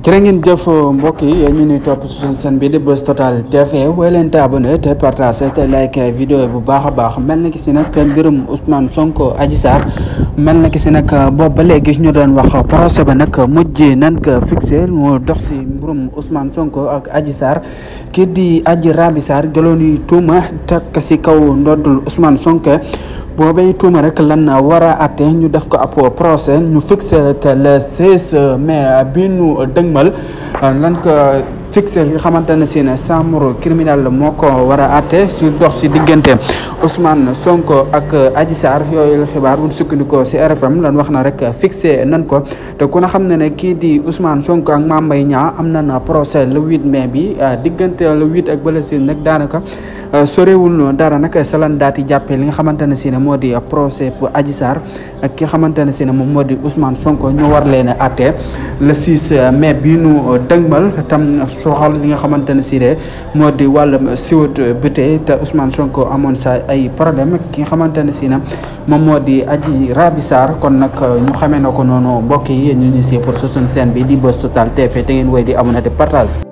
jërë ngeen jëf mbokk yi ñu ni topp suñu seen bi di Buzz Total TV woy leen te abonné te partagé te like vidéo bu baax a baax mel na ki si nag mbirum Ousmane Sonko Adji Sarr mel na ki si nag boobu ba léegi ñu doon wax procès ba nag mujj nan ko fixé mu dox si mbirum Ousmane Sonko ak Adji Sarr kii di Adji Raby Sarr jëloon tuuma teg si kaw ndoddul Ousmane Sonko boobay tuuma rek lan war a atte ñu def ko ab procès ñu fixé que le 16 mai bi ñu dëgmal lan ko fixé li nga xamante ne si ne chambre criminelle moo ko war a atte su dox si diggante Ousmane Sonko ak Adji Sarr yooyu la xibaar bu sukkandikoo si RFM lan wax na rek fixé nan ko te ku na xam ne kii di Ousmane Sonko ak Mame Mbaye Niang am na procès le 8 mai bi diggante le 8 ak ba le 6 nag daanaka sorewul dara nag salan daati jàppee li nga xamante ne si ne moo di procès pour Adji Sarr ak ki nga xamante ne si ne moom moo di Ousmane Sonko ñu war leen a atte le 6 mai bi nu dëgmal tam soxal li nga xamante ne si ne moo di wàllum siwut bute te Ousmane Sonko amoon sa ay problème ki nga xamante ne si ne moom moo di Adji Raby Sarr kon nag ñu xamee na ko noonu mbokk yi ñu ngi siifur su suñu chaîne bi di Buzz Total TV te ngeen woy di abonné di partage